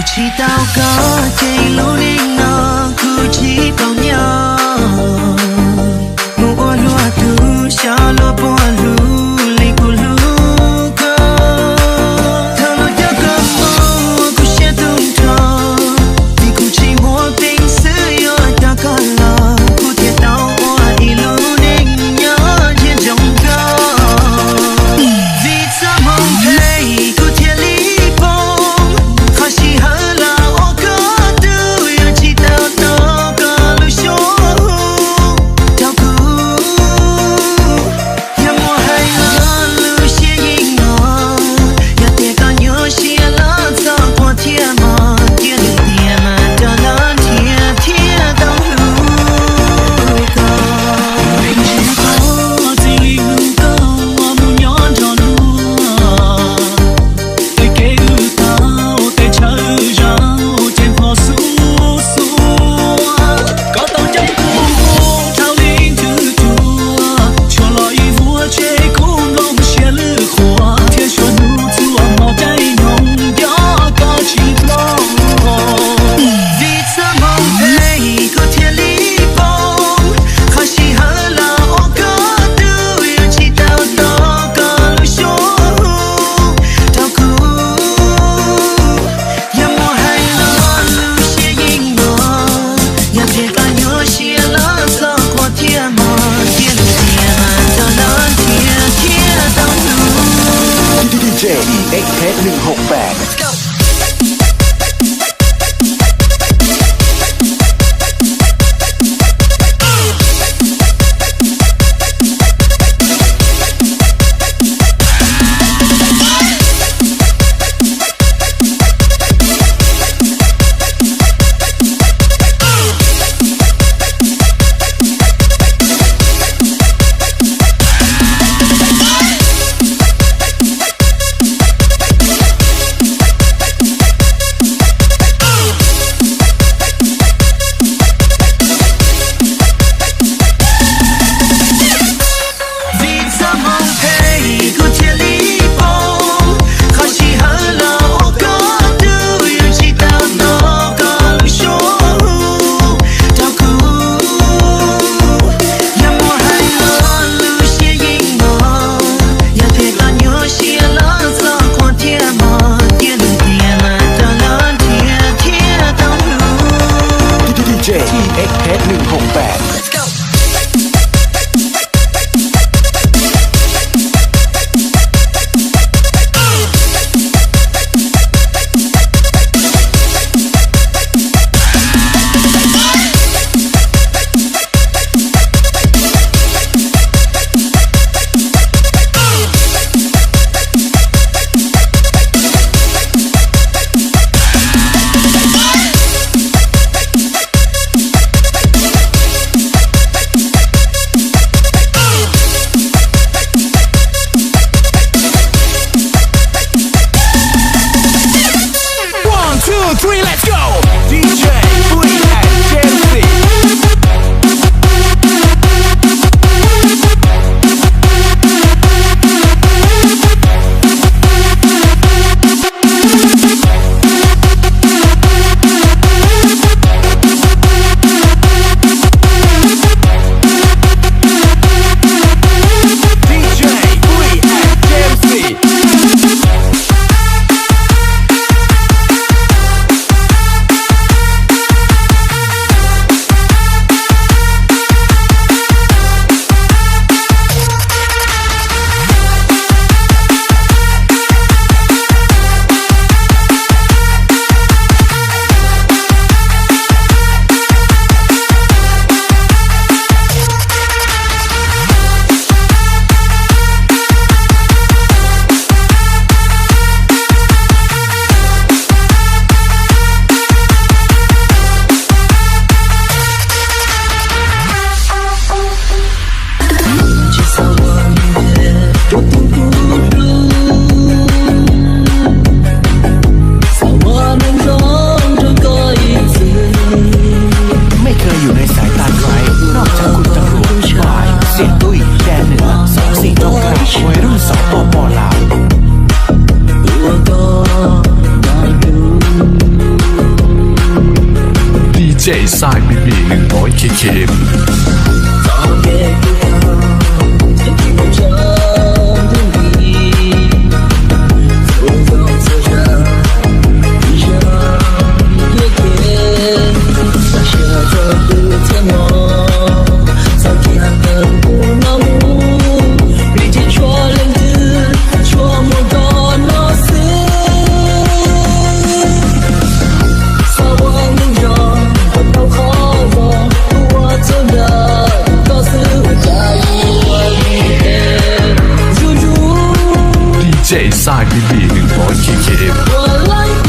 Tsis tau koj ces lub neej no kuv tsis tau nyob. Mus ua luag tug xyov luag puas hlub li kuv hlub koj. Thaum luag coj koj mus kuv siab tu nrho, vim kuv tsis muaj peev xwm yuav coj koj los. Kuv thiaj tau ua ib lub neej nyob ntsiag ntsoov koj. Vim txoj hmoov phem kuv thiaj li poob, qhov sij hawm los ua koj tug, yog tsis tau tos koj lub suab hu rau kuv. Yog muaj hais los lub siab yeej mos, yog tias koj nyuaj siab los txhob quaj thiab mog, cia lwm tiam mas rov los nrhiav thiaj tau hlub koj. Txij li hnub koj mus nyob nrog luag, tej kev wb tau, tej chaw wb zaum ces npog xub xuav. Koj tau coj kuv mus dhau li ntws cuag, tshuav los ib vuag tseg kuv nplooj siab lwj qhuav, thiab suav hnub txhua hmo caij nyoog nco koj tsis ploj. Vim txoj hmoov phem kuv thiaj li poob, qhov sij hawm los ua koj tug, yog tsis tau tos koj lub suab hu rau kuv. Yog muaj hais los lub siab yeej mos, yog tias koj nyuaj siab los txhob quaj thiab mog, cia lwm tiam mas rov los nrhiav thiaj tau hlub. D J E X K một bảy. Xai B B neeg npov C C M. D J Xai B B neeg npov C C M.